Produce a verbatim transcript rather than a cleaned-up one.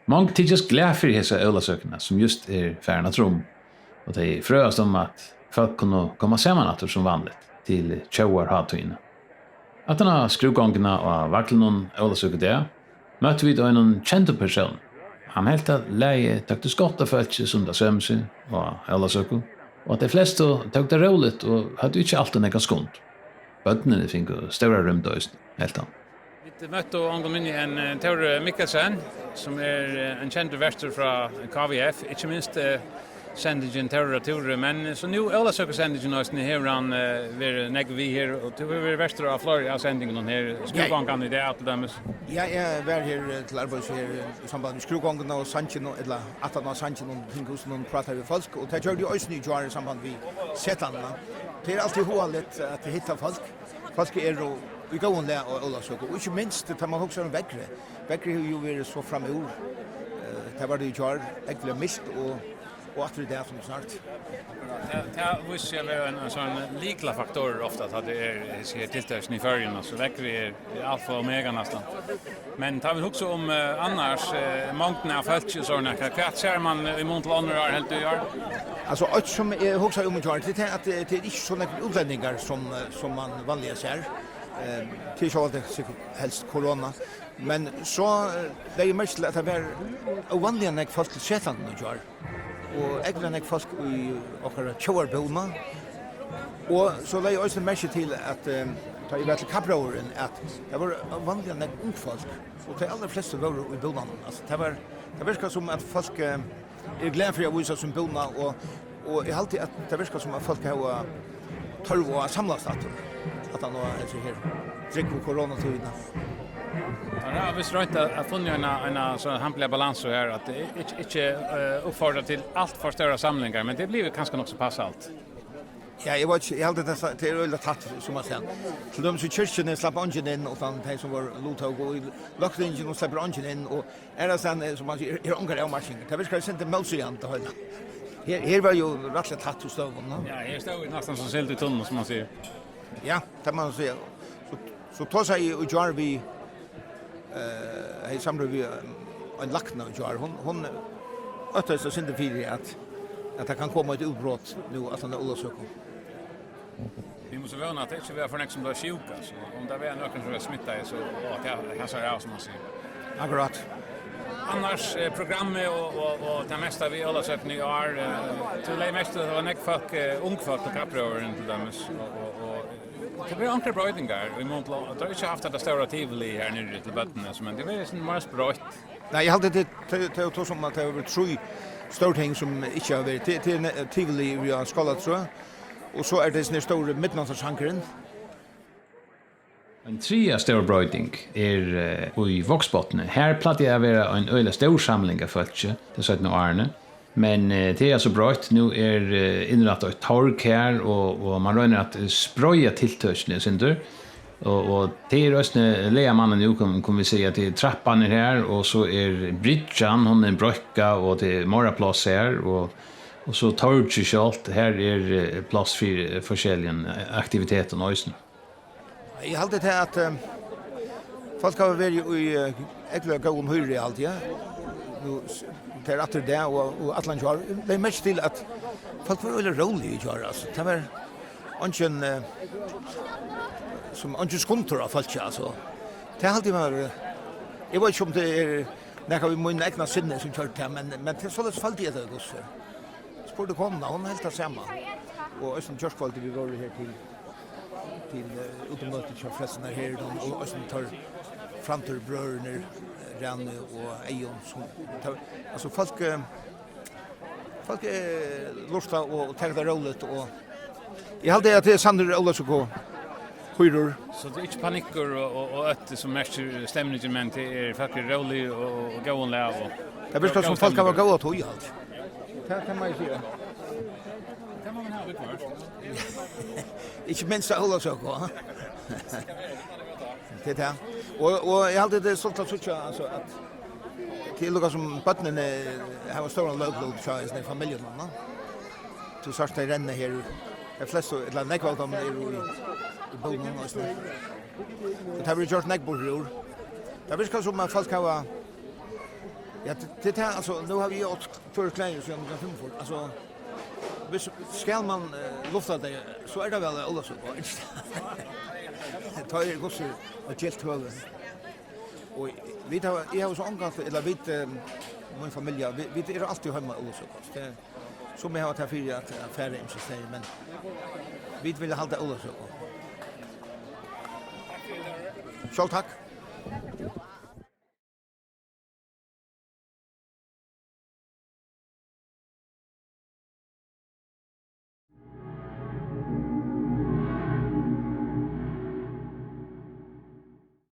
Mong tykjast glað fyri hesa ólavsøkuna, sum júst er farin afturum, og tey frøast um, at fólk kunnu koma saman aftur sum vanligt til tjóðarhátíðina. Aftan á skrúðgonguna á Vaglinum ólavsøkudag møttu vit einum kendum persóni. Hann helt, at lagið tóktist gott av fólki, sum tað sømdi seg á ólavsøku, og at tey flestu tóku tað róligt og høvdu ikki altíð nógvan skund. Børnini fingu stóra rúmd eisini, helt hann. Vit møttu ongum minni enn, eh, Tóri Mikkelsen, sum er, eh, ein kendur vertur frá K V F, ikki minst, eh, sendingin Tóri og Túri, men so nú ólavsøkusendingin eisini hevur hann, eh, verið nógv við her, og tú hevur verið vertur á fleiri av sendingunum her, ja, skrúðgongan í dag til dømis. Ja, eg var her, eh, til arbeiðis her, eh, í samband við skrúðgonguna og sangin og, ella aftan á sangin og tinghúsinum og prátaði við fólk, og tað gjørdi eg eisini í gjár í samband við Setlandina. Tað er altíð hugaligt at hitta fólk. Fólk eru í góðum lag á ólavsøku, og ikki minst, tá man hugsar um veðrið. Veðrið hevur jú verið so framúr. Eh, tað var tað í gjár, ógvuliga milt og, og aftur í dag, sum snart. Tað, tað vísir seg at vera ein, ein sånn lyklafaktor ofta, at tað er hesi her tiltøkini í Føroyum, altso, veðrið er, er alfa og omega næstan. Men tá vit hugsa um, eh, annars, eh, mongdina av fólki og sovorðið, hvat, hvat sær man, eh, í mun til onnur ár, heldur í ár? Altso, eitt sum eg hugsaði um í gjár, tað er at, eh, tað er ikki so nógvir útlendingar sum, eh, sum man vanliga sær. Eh, tað er sjálvandi sikkurt helst korona. Men so, eh, legði eg merki til, at tað var óvanliga nógv fólk til Setlandina í gjár. Og ógvuliga nógv fólk í okkara tjóðarbúna. Og so legði eg eisini merki til, at, eh, tá eg var til Kappróðurin, at tað vóru vanliga nógv ung fólk, og tey allarflestu vóru í búnanum. Altso, tað var, tað virkar sum, at fólk, eh, eru glað fyri at vísa sín búna, og, og eg haldi, at tað virkar sum, at fólk hava tørv á at samlast aftur, aftan á hesi her drúgvu koronatíðina. Teir hava vist roynt at, at funna eina, eina so hampiliga balansu her, at ikki, ikki, eh, uppfordra til alt for stórar samlingar, men tað blívur kanska nokk so passalt. Ja, eg veit ikki, eg haldi, tað, tað er øgiliga tætt, sum man sær. Til dømis í kirkjuni slapp eingin inn, uttan tey sum vóru luttóku, og í løgtinginum sleppur eingin inn, og aðrastaðni, sum man sigur, er ongar avmarkingar. Tað virkar eitt sindur mótsíðandi, tað heila. Her, her var jú rættiliga tætt í støðum, no? Ja, her stóðu vit næstan sum sild í tunnu, sum man sigur. Ja, tað má man siga. So, so tosaði eg í gjár við, eh, hevði samrøðu við, eh, ein lækna í gjár. Hon, hon óttaðist eitt sindur fyri, at, at tað kann koma eitt útbrot nú aftan á ólavsøku. Vit mugu so vóna, at tað ikki verða for nógv sum blíva sjúk, altso. Um tað verða nøkur sum verða smittaði, so, og at tað hasar av, sum man sigur. Akkurát. Annars, eh, programmið og, og, og tað mesta við ólavsøkuni í ár, eh, tú legði merki til, at tað var nógv fólk, eh, ung fólk á Kappróðurin til dømis, og, og, og tað verða onkrar broytingar, í mun til, at teir ikki hava havt hetta stóra tivoli her niðri til børnini, so, men tað verður eitt sindur meira spreitt. Nei, eg haldi, tað, tað, tað er jú tað, sum at tað hevur verið trý stór ting, sum ikki hava verið. Tað, tað er ne-, tivoli við á Skálatrøð, og so er tað hesin her stóri midnáttarsangurin. Ein triðja stór broyting er, eh, í Vágsbotni. Her plagdi at vera ein øgiliga stór samling av fólki tey seinnu árini, men, eh, tað er altso broytt. Nú er, eh, innrættað eitt torg her, og, og man roynir at, eh, spreiða tiltøkini eitt sindur. Og, og tað er eisini lagamanna nú, kunnu, kunnu vit siga, at tað er trappan er her, og so er bryggjan, hon er breiðkað, og tað er meira pláss her, og, og so torgið sjálvt, her er, eh, pláss fyri, eh, forskelligum, eh, aktivitetum eisini. Eg haldi tað at, eh, fólk hava verið í, eh, ógvuliga góðum hýri, haldi eg. Nú s-, tað er aftur í dag og, og allan gjár. Legði merki til, at fólk vóru øgiliga rólig í gjár, altso. Tað var eingin, eh, sum eingin skundur av fólki, altso. Tað haldi eg var, eh, eg veit ikki, um tað er nakað við mín egna sinni, sum gjørdi tað, men, men tað, soleiðis føldi eg tað, hvussu. Spurdi konuna, hon helt tað sama. Og eisini gjárkvøldið, vit vóru her til, til, eh, útimøti hjá Frelsararherinum, og eisini teir framtíðarbrøðurnir, eh, Rani og Eyðun, sum, tað, altso, fólk, eh, fólk, eh, lurta og, og taka tað róligt, og eg haldi, at tað er sannur ólavsøkuhýrur. So tað er ikki panikkur og, og, og ótti, sum merkir stemningin, men tað er, fólk eru rólig og, og, og góðum lag og... Tað virkar sum, fólk hava góða tíð, altso. Tað kann man jú siga. Tað má man hava viðhvørt. Ikki minst á ólavsøku, ha? Tað er tað. Og, og eg haldi, tað er stuttligt at síggja, altso, at tað er líka sum børnini hava stóran leiklut hjá hesum familjunum, no? Tú sært tey renna her. Tey flestu, ella nógv av teimum eru í, í búðunum eisini. Og tað verður gjørt nógv burtur úr. Tað virkar sum, at fólk hava, Ja, tað, tað er tað, altso, nú havi eg átt føroysk klæðir síðan nítjan hundrað og fimmogfýrs. Altso, viss, skal man, eh, lufta tey, so er tað væl Ólavsøku, ikki satt? Tá er hvussu eitt gylt høvi. Og vit hava, eg havi so ongantíð, ella vit, eh, mín familja, vit, vit eru altíð heima Ólavsøku. Tað, summi hava tað fyri at, at fara ymsir staðir, men vit vilja halda Ólavsøku. Sjálv takk.